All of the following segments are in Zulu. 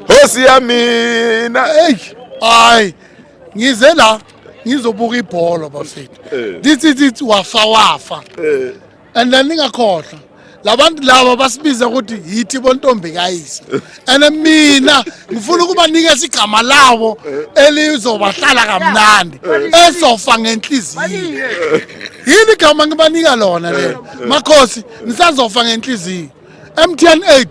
Hosi yamina. Hey, hayi, ngize la ngizobuka ibhola, bafethu. This is it, wafa wafa. And then ningakhohlwa, labantu laba basibiza ukuthi yithi bontombi kayise, and mina ngifuna ukubanikeza igama labo elizobahlala kamnandi, esofa ngenhliziyo. Yini igama ngibanika lona lelo? Makhosi, nisazofa ngenhliziyo. MTN 8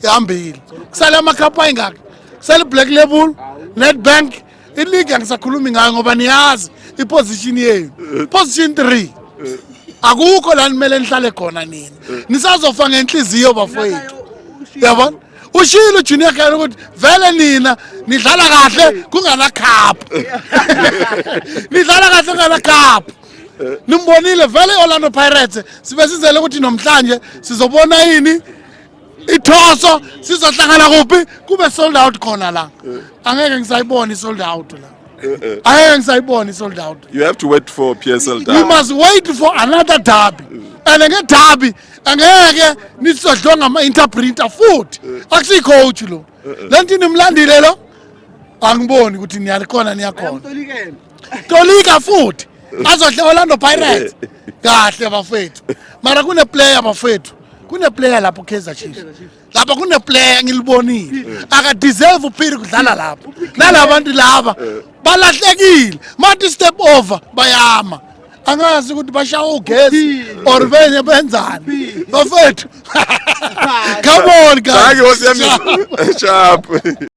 ihambile, kusale amakhaphu ayingaki? Kusale Black Label, Nedbank, iligi angisakhulumi ngayo ngoba niyazi iposition yenu, position 3. Akukho la nimele nihlale khona nina, nisazofa ngenhliziyo, bafowethu. Yabona, ushilo uJunior Khanye ukuthi vele nina nidlala kahle kungana cup, nidlala kahle kungana cup. Nimbonile vele i-Orlando Pirates. Sibe sizele ukuthi namhlanje sizobona yini ithoso, sizohlangana kuphi, kube sold out khona la. Angeke ngisayibona i-sold out la, angeke ngisayibona i-sold out. You have to wait for PSL We derby. must wait for another derby, and nge-derby angeke nisodlwa ngama-interprinter futhi. Akusiyi-coach lo, le nto nimlandile lo, angiboni ukuthi niyalikhona, niyakhona tolika futhi azodla Orlando Pirates kahle, bafethu. Mara kune player, bafethu, kune player lapho Kaizer Chiefs, lapha kune player ngilibonile, aka deserve uphiri kudlala lapho. Nalabantu laba balahlekile, mathi step over bayama, angazi ukuthi bashaya ugesi or benye benzani, bafethu. Come on, guys. Dankie, Hosi yamina. Sharp.